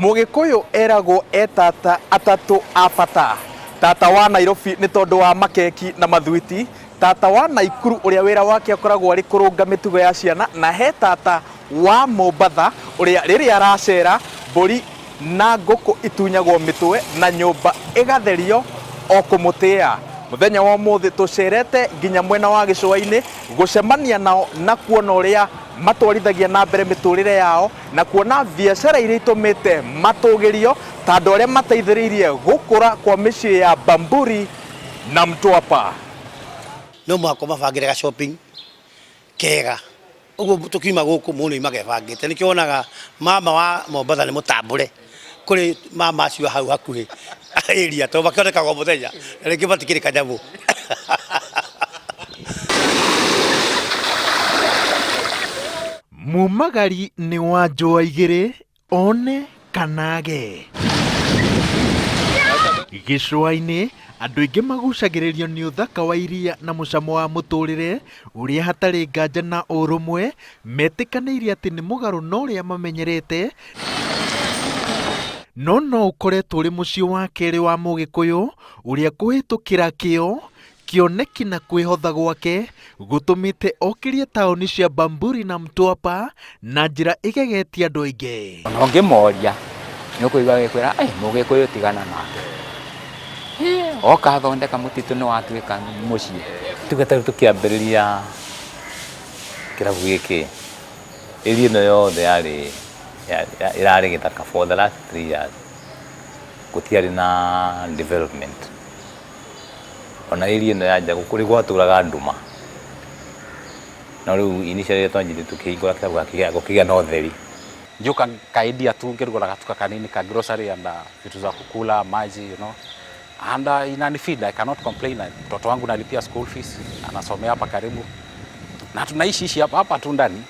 Mũgĩkũyũ eragwo e tata atatũ a bata. Tata wa Nairobi nĩ tondũ wa makeki na mathwiti, tata wa Naikuru ũrĩa wĩra wake ũkoragwo arĩ kũrũnga mĩtugo ya ciana, na he tata wa Mombatha ũrĩa rĩrĩa aracera mbũri na ngũkũ itunyagwo mĩtwe na nyũmba ĩgatherio o kũmũtĩa. Mũthenya wa ũmũthĩ tũcerete nginya mwena wa gĩcũa-inĩ gũcemania nao na kuona ũrĩa matwarithagia na mbere mĩtũrĩre yao na kuona biacara iria itũmĩte matũgĩrio ta andũ arĩa mateithĩrĩirie gũkũra kwa mĩciĩ ya Bamburi na Mtwapa. No mũhaka ũmabangĩre ga shopping kega ũguo tũkiuma gũkũ mũndũ oimaga ebangĩte. Nĩkĩo wonaga mama wa Mombatha nĩ mũtambũre kũrĩ mama acio a hau hakuhĩ area tondũ makĩonekaga o mũthenya na rĩngĩ matikĩrĩ kanyamũ. Mumagari nĩ wa njũa igĩrĩ one kana age. Gĩcũa-inĩ, andũ aingĩ magucagĩrĩrio nĩ ũthaka wa iria na mũcamo wa mũtũrĩre ũrĩa hatarĩ nganja na ũrũmwe metĩkanĩire atĩ nĩ mũgarũ na ũrĩa mamenyerete, no no ũkoretwo ũrĩ mũciĩ wa kerĩ wa Mũgĩkũyũ ũrĩa kũhĩtũkĩra kĩo Kĩoneki na kwĩhotha gwake gũtũmĩte okĩrie taũni cia Bamburi na Mtwapa na njĩra ĩgegetie andũ aingĩ. Ona ũngĩmoria nĩ ũkũigua agĩkwĩra "Ai, mũgĩkũyũ tigana nake, oka athondeka mũtitũ nĩ watuĩka mũciĩ." Tuge ta rĩu tũkĩambĩrĩria kĩrabu gĩkĩ, area ĩno yothe yarĩ ĩrarĩ gĩthaka for the last 3 years, gũtiarĩ na development. Ona area ĩno ya nja kũrĩ gwatũraga nduma. No rĩu initially rĩrĩa twanjirie tũkĩhingũra kĩrabu gũkĩgĩa na ũtheri. Ngĩũka ngaendia tu ngĩrugũra gatuka kanini ka grocery and vitu za kukula maji and inanifeed. I cannot complain. Mtoto wangu nalipia school fees, anasomea hapa karibu na tunaishi ishi hapa hapa tu ndani.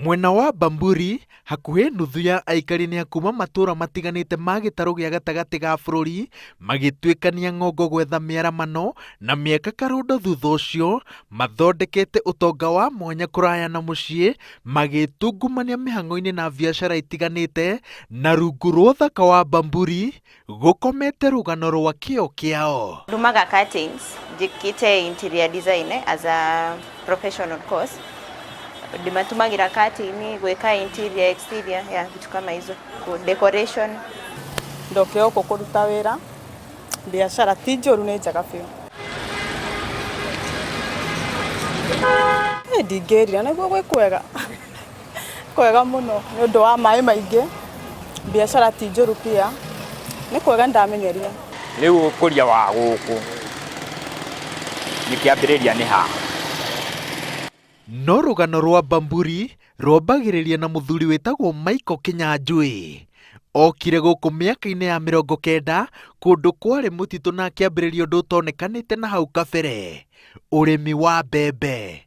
Mwena wa Bamburi, hakuhĩ nuthu ya aikari nĩ a kuma matũra matiganĩte ma gĩtarũ gĩa gatagatĩ ga bũrũri magĩtuĩkania ng'ongo gwetha mĩaramano na mĩaka karũndo thutha ũcio mathondekete ũtonga wa mwanya kũraya na mũciĩ magĩtungumania mĩhang'o-inĩ na biacara itiganĩte na rungu rwa ũthaka wa Bamburi gũkomete rũgano rwa kĩo kĩao. Ndumaga curtains, njĩkĩte interior design as a professional course. Ndĩmatumagira curtain gwĩka interior, exterior, yeah, vitu kama hizo. Decoration. Ndokire gũkũ kũruta wĩra, biacara ti njũru nĩ njega biũ. Ndingĩrira nĩguo gwĩ kwega, kwega mũno nĩ ũndũ wa maĩ maingĩ, biacara ti njũru pia, nĩ kwega nĩndamenyeria. Rĩu ũkũria wa gũkũ nĩ kĩambĩrĩria nĩ haha. No rũgano rwa Bamburi rwambagĩrĩria na mũthuri wĩtagwo Michael Kinyanjui. Okire gũkũ mĩaka-inĩ ya 90 kũndũ kwarĩ mũtitũ na akĩambĩrĩria ũndũ ũtonekanĩte na hau kabere, ũrĩmi wa mbembe.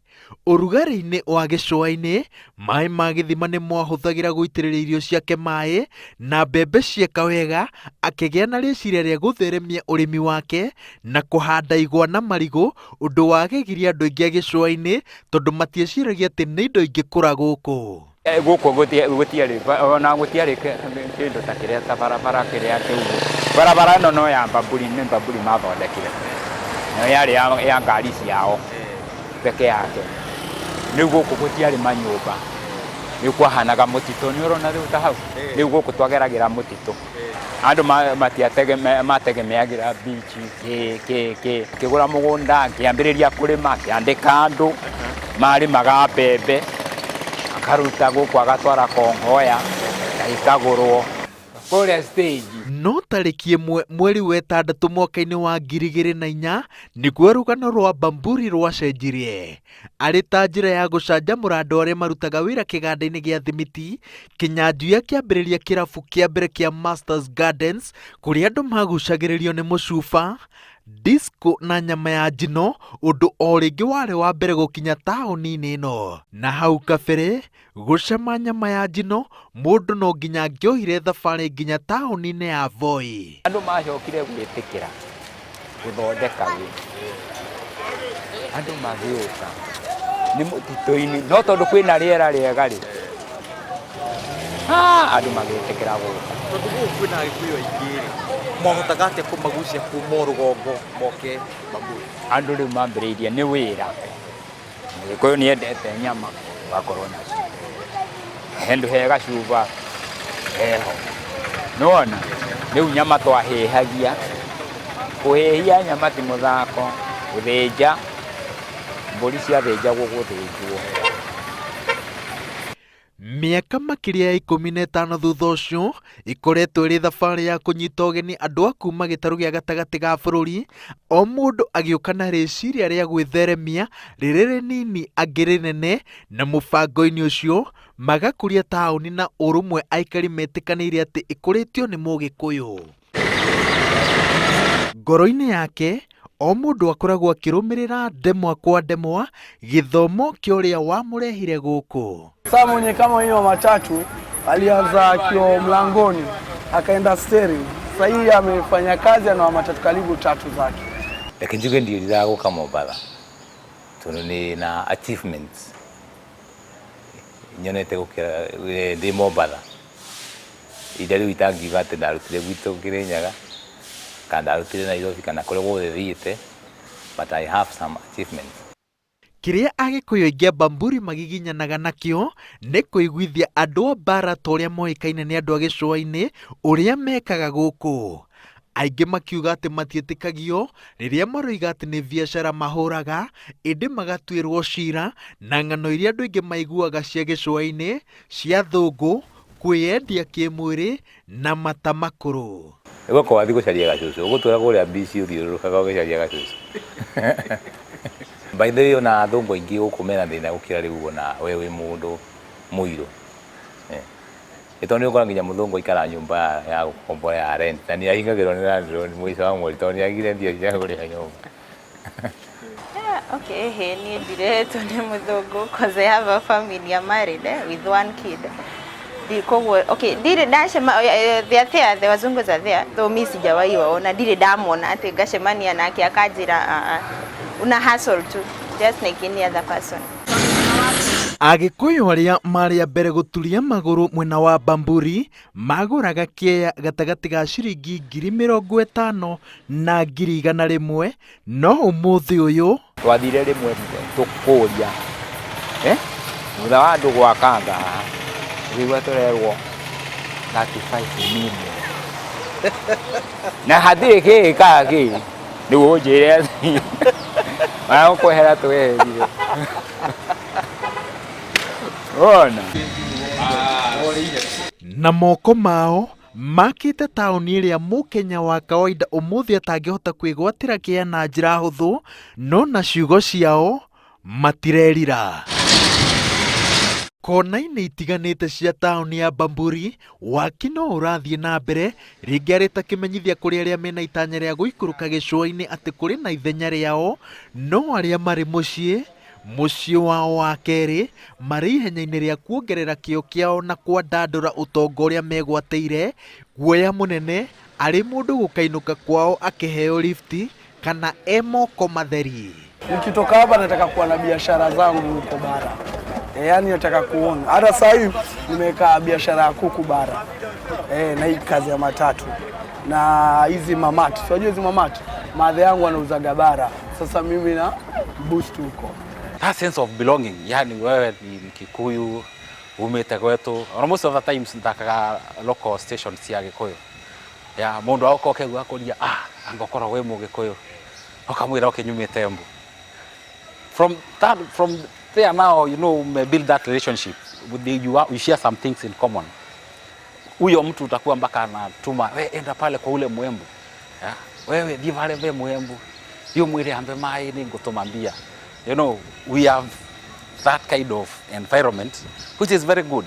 Ũrugarĩ-inĩ wa gĩcũa-inĩ, maĩ ma gĩthima nĩmo ahũthagĩra gũitĩrĩria irio ciake maĩ, na mbembe cieka wega, akĩgĩa na rĩciria rĩa gũtheremia ũrĩmi wake na kũhanda igwa na marigũ, ũndũ wagegirie andũ aingĩ a gĩcũa-inĩ tondũ matieciragia atĩ nĩ indo ingĩkũra gũkũ. Gũkũ gũtiarĩ ona gũtiarĩ kĩndũ ta kĩrĩa ta barabara kĩrĩa kĩu barabara ĩno no ya Bamburi nĩ Bamburi mathondekire nayo yarĩ ya ngari ciao peke yake. Rĩu gũkũ gũtiarĩ manyũmba, rĩu kwahanaga mũtitũ, nĩ ũrona rĩu ta hau, rĩu gũkũ twageragĩra mũtitũ. Andũ mategemeagĩra beach kĩ kĩ kĩ. Ngĩgũra mũgũnda ngĩambĩrĩria kũrĩma, ngĩandĩka andũ marĩmaga mbembe, akaruta gũkũ agatwara Kongoya na ikagũrwo kũrĩa stage. No tarĩki 1 mweri wa ĩtandatũ mwaka-inĩ wa 2004 nĩguo rũgano rwa Bamburi rwacenjirie. Arĩ ta njĩra ya gũcanjamũra andũ arĩa marutaga wĩra kĩganda-inĩ gĩa thimiti, Kinyanjui akĩambĩrĩria kĩrabu kĩa mbere kĩa Masters Gardens kũrĩa andũ magucagĩrĩrio nĩ mũcuba, disco na nyama ya njino, ũndũ o rĩngĩ warĩ wa mbere gũkinya taũni-inĩ ĩno. Na hau kabere, gũcama nyama ya njino, mũndũ no nginya angĩoire thabarĩ nginya taũni-inĩ ya Voi. Andũ macokire gwĩtĩkĩra gũthondeka wĩ andũ magĩũka nĩ mũtitũ-inĩ no tondũ kwĩna rĩera rĩega rĩ. Andũ magĩtĩkĩra gũka. Tondũ gũkũ kwĩna Agĩkũyũ aingĩ rĩ, mwahotaga atĩa kũmagucia kuma o rũgongo moke Bamburi? Andũ rĩu mambĩrĩirie nĩ wĩra. Mũgĩkũyũ nĩ endete nyama, ũgakorwo nacio. Handũ he gacuba heho. Nĩwona? Rĩu nyama twahĩhagia. Kũhĩhia nyama ti mũthako, gũthĩnja, mbũri ciathĩnjagwo gũthĩnjwo. Mĩaka makĩria ya 15 thutha ũcio, ĩkoretwo ĩrĩ thabarĩ ya kũnyita ũgeni andũ a kuma gĩtarũ gĩa gatagatĩ ga bũrũri, o mũndũ agĩũka na rĩciria rĩa gwĩtheremia rĩrĩ rĩnini angĩ rĩnene, na mũbango-inĩ ũcio magakũria taũni na ũrũmwe aikari metĩkanĩire atĩ ĩkũrĩtio nĩ Mũgĩkũyũ. Ngoro-inĩ yake, o mũndũ akoragwo akĩrũmĩrĩra ndemwa kwa ndemwa gĩthomo kĩa ũrĩa wamũrehire gũkũ. Sasa mwenye kama hiyo matatu alianza akiwa mlangoni akaenda steering. Sasa hii amefanya kazi ana matatu karibu tatu zake. Reke njuge ndiĩriraga gũka Mombatha tondũ nĩ na achievements nyonete gũkĩra ndĩ Mombatha iria rĩu itangiuga atĩ ndarutire gwitũ Kĩrĩnyaga kana ndarutire Nairobi kana kũrĩa guothe thiĩte, but I have some achievements. Kĩrĩa Agĩkũyũ aingĩ a Bamburi magiginyanaga nakĩo nĩ kũiguithia andũ a mbaara ta ũrĩa moĩkaine nĩ andũ a gĩcũa-inĩ ũrĩa mekaga gũkũ. Aingĩ makiuga atĩ matiĩtĩkagio rĩrĩa maroiga atĩ nĩ biacara mahũraga, ĩndĩ magatuĩrwo cira na ng'ano iria andũ aingĩ maiguaga cia gĩcũa-inĩ cia thũngũ kwĩyendia kĩmwĩrĩ na mata makũrũ. Ũgoka wathiĩ gũcaria gacũcũ, ũgũtũra kũrĩa mbici ũthiũrũrũkaga ũgĩcaria gacũcũ. By the way, ona athũngũ aingĩ gũkũ mena thĩna gũkĩra rĩu ona we wĩ mũndũ mũirũ. Nĩ tondũ nĩ ũkora nginya mũthũngũ aikara nyũmba ya gũkombora ya rent na nĩ ahingagĩrwo nĩ landlord mũico wa mweri tondũ nĩ agire mbia cia kũrĩha nyũmba. Yeah, okay, he niĩ ndirehetwo nĩ mũthũngũ cause I have a family, I'm married with one kid. Koguo okay, ndirĩ ndacema they are there, the wazungu are there, though mi sijawahi waona, ndirĩ ndamona atĩ ngacemania nake akanjĩra una hustle tu just like any other person. Agĩkũyũ arĩa marĩ a mbere gũturia magũrũ mwena wa Bamburi magũraga kĩeya gatagatĩ ga ciringi 50,000 na 100,000, no ũmũthĩ ũyũ twathire rĩmwe tũkũria thutha wa andũ gwakanga haha tũkĩigua tũrerwo 35 million na hatirĩ kĩĩ kana kĩĩ rĩu ũnjĩre ona gũkwehera tweherire wona. Na moko mao makĩte taũni ĩrĩa mũkenya wa kawaida ũmũthĩ atangĩhota kwĩgwatĩra kĩea na njĩra hũthũ, no na ciugo ciao matirerira. Kona-inĩ itiganĩte cia taũni ya Bamburi, waki no ũrathiĩ na mbere rĩngĩ arĩ ta kĩmenyithia kũrĩ arĩa mena itanya rĩa gũikũrũka gĩcũa-inĩ atĩ kũrĩ na ithenya rĩao, no arĩa marĩ mũciĩ mũciĩ wao wa kerĩ marĩ ihenya-inĩ rĩa kuongerera kĩo kĩao na kwandandũra ũtonga ũrĩa megwatĩire, guoya mũnene arĩ mũndũ gũkainũka kwao akĩheo lifti kana e moko matheri. Nikitoka hapa nataka kuwa na biashara zangu huko bara. Yaani nataka kuona. Hata sasa hivi nimeweka biashara ya kuku bara. Na hii kazi ya matatu. Na hizi mamati. Si unajua hizi mamati? Madhe yangu anauzaga bara. Sasa mimi na boost huko. That sense of belonging, yani wewe ni Mkikuyu, umite gwetu. Ona most of the times ndakaga local station cia Gikuyu. Ya mundu agoka ũkaigua akũria, angokorwo wĩ Mũgĩkũyũ. Ũkamwĩra ũkĩnyumĩte Embu. From there now, you know, ume build that relationship with the, you, are, you share some things in common. Huyo mtu utakuwa mpaka anatuma, we enda pale kwa ule Mwembu. Ya, wewe thiĩ pale ve Mwembu. Hiyo mwire ambe mai ni ngũtũma mbia. You know, we have that kind of environment which is very good.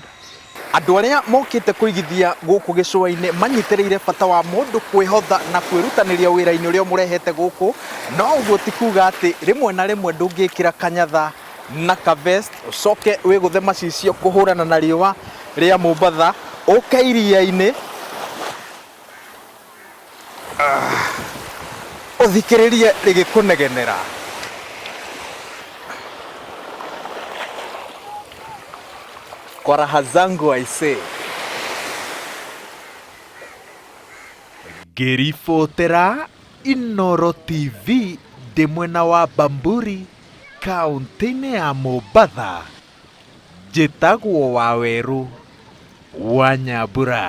Andũ arĩa mokĩte kũigithia gũkũ gĩcũa-inĩ manyitĩrĩire bata wa mũndũ kwĩhotha na kwĩrutanĩria wĩra-inĩ ũrĩa ũmũrehete gũkũ, no ũguo ti kuga atĩ rĩmwe na rĩmwe ndũngĩkĩra kanyatha na ka vest ũcoke wĩgũthe macicio kũhũrana na riũa rĩa Mombatha, ũke iria-inĩ ũthikĩrĩrie rĩgĩkũnegenera. Kwa raha zangu aisee, Ngĩribotera Inooro TV ndĩ mwena wa Bamburi, kaũntĩ-inĩ ya Mombatha, njĩtagwo Wawerũ wa Nyambura.